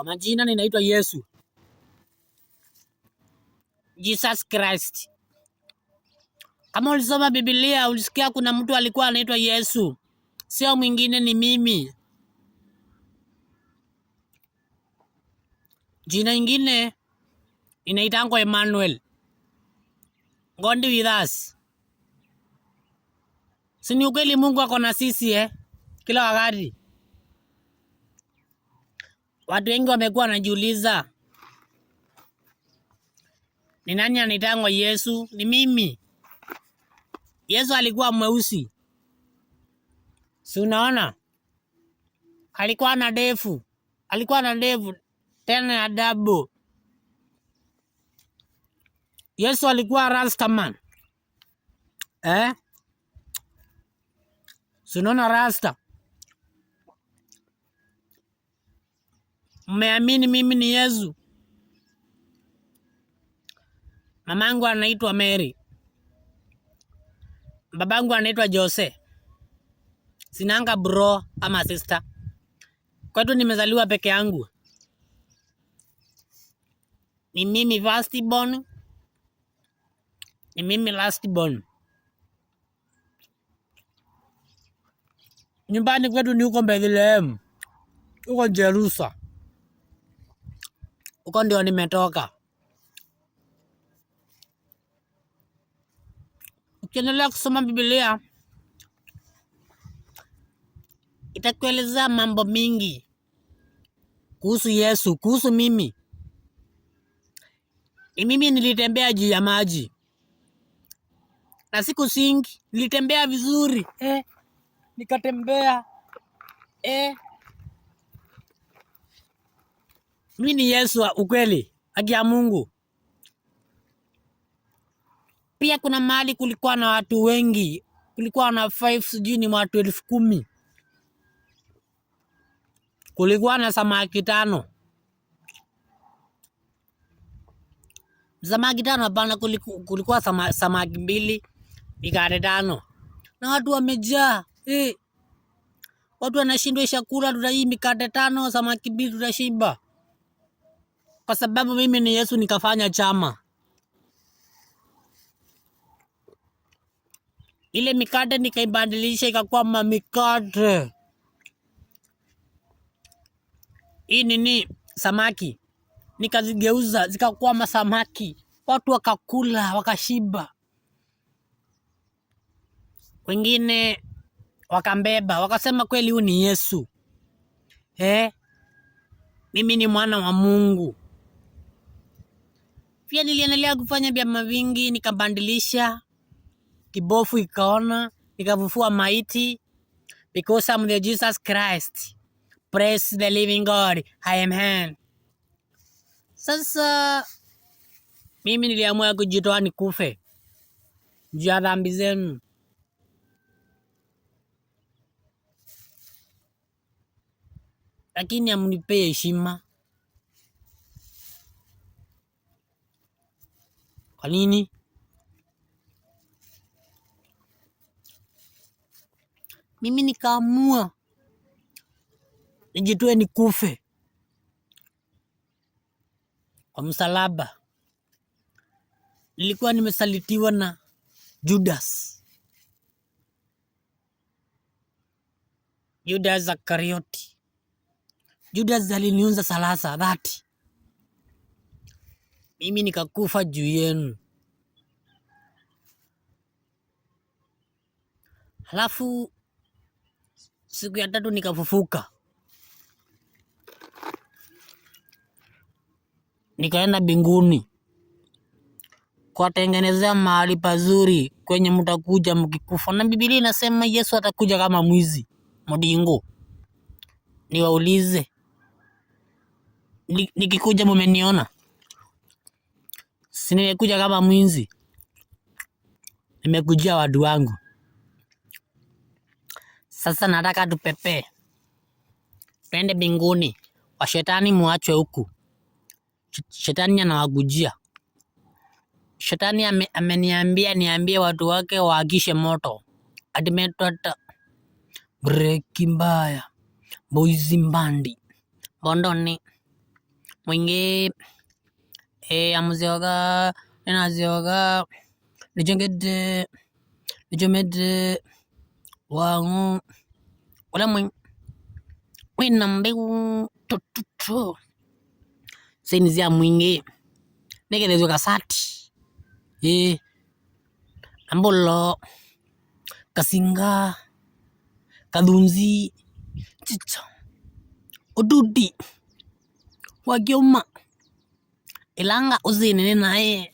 Kwa majina ninaitwa Yesu. Jesus Christ. Kama ulisoma Biblia ulisikia kuna mtu alikuwa anaitwa Yesu, sio mwingine, ni mimi. Jina ingine inaitangwa Emmanuel, God with us. Si ni ukweli Mungu ako na sisi eh? Kila wakati. Watu wengi wamekuwa wanajiuliza ni nani anaitangwa Yesu? Ni mimi. Yesu alikuwa mweusi, si unaona? Alikuwa na ndevu, alikuwa na ndevu tena ya double. Yesu alikuwa rastaman eh? Si unaona rasta? Mmeamini mimi ni Yesu? Mamangu anaitwa Mary, babangu anaitwa Jose. Sinanga bro ama sister. Kwetu nimezaliwa peke yangu, ni mimi first born, ni mimi last born. Nyumbani kwetu ni huko Bethlehem, huko Jerusa, huko ndio nimetoka. Ukiendelea kusoma Biblia itakuelezea mambo mingi kuhusu Yesu, kuhusu mimi. Ni mimi nilitembea juu ya maji na siku singi, nilitembea vizuri nikatembea Mimi ni Yesu ukweli, haki ya Mungu. Pia kuna mahali kulikuwa na watu wengi, kulikuwa na 5 sijui ni watu 10,000. Kulikuwa na samaki 5. Samaki 5 hapana, kulikuwa samaki 2, mikate 5. Na watu wamejaa. Watu wanashindwa chakula, tutai mikate 5, samaki 2 tutashiba. Kwa sababu mimi ni Yesu nikafanya chama. Ile mikate nikaibadilisha ikakuwa mamikate. Hii nini samaki nikazigeuza zikakuwa masamaki. Watu wakakula wakashiba. Wengine wakambeba wakasema kweli huyu ni Yesu. Mimi ni mwana wa Mungu. Pia niliendelea kufanya vyama vingi, nikabadilisha kibofu ikaona, nikavufua maiti, because I'm the Jesus Christ. Praise the living God, I am him. Sasa mimi niliamua kujitoa nikufe juu ya dhambi zenu. Lakini hamnipei heshima. Kwa nini? Mimi nikaamua nijitoe nikufe kwa msalaba. Nilikuwa nimesalitiwa na Judas, Judas Iscariot. Judas aliniunza salasa dhati, mimi nikakufa juu yenu. Halafu siku ya tatu nikafufuka, nikaenda mbinguni kuwatengenezea mahali pazuri kwenye mtakuja mkikufa. Na Biblia inasema Yesu atakuja kama mwizi mdingo. Niwaulize, nikikuja mumeniona? Si nimekuja kama mwizi? Nimekujia watu wangu. Sasa nataka tupepee twende mbinguni. Washetani muachwe huku, shetani anawagujia. Shetani ameniambia niambie watu wake waakishe moto. Atimetwata breki mbaya, boizi mbandi bondoni. Mwingi amusioka ninasioka nichongete nichomete wangu ula wina mbeu tututu seni zya mwingi nikelezwe kasati ambulo kasinga kathunzi chicha ututi wakiuma ilanga usini ni nae.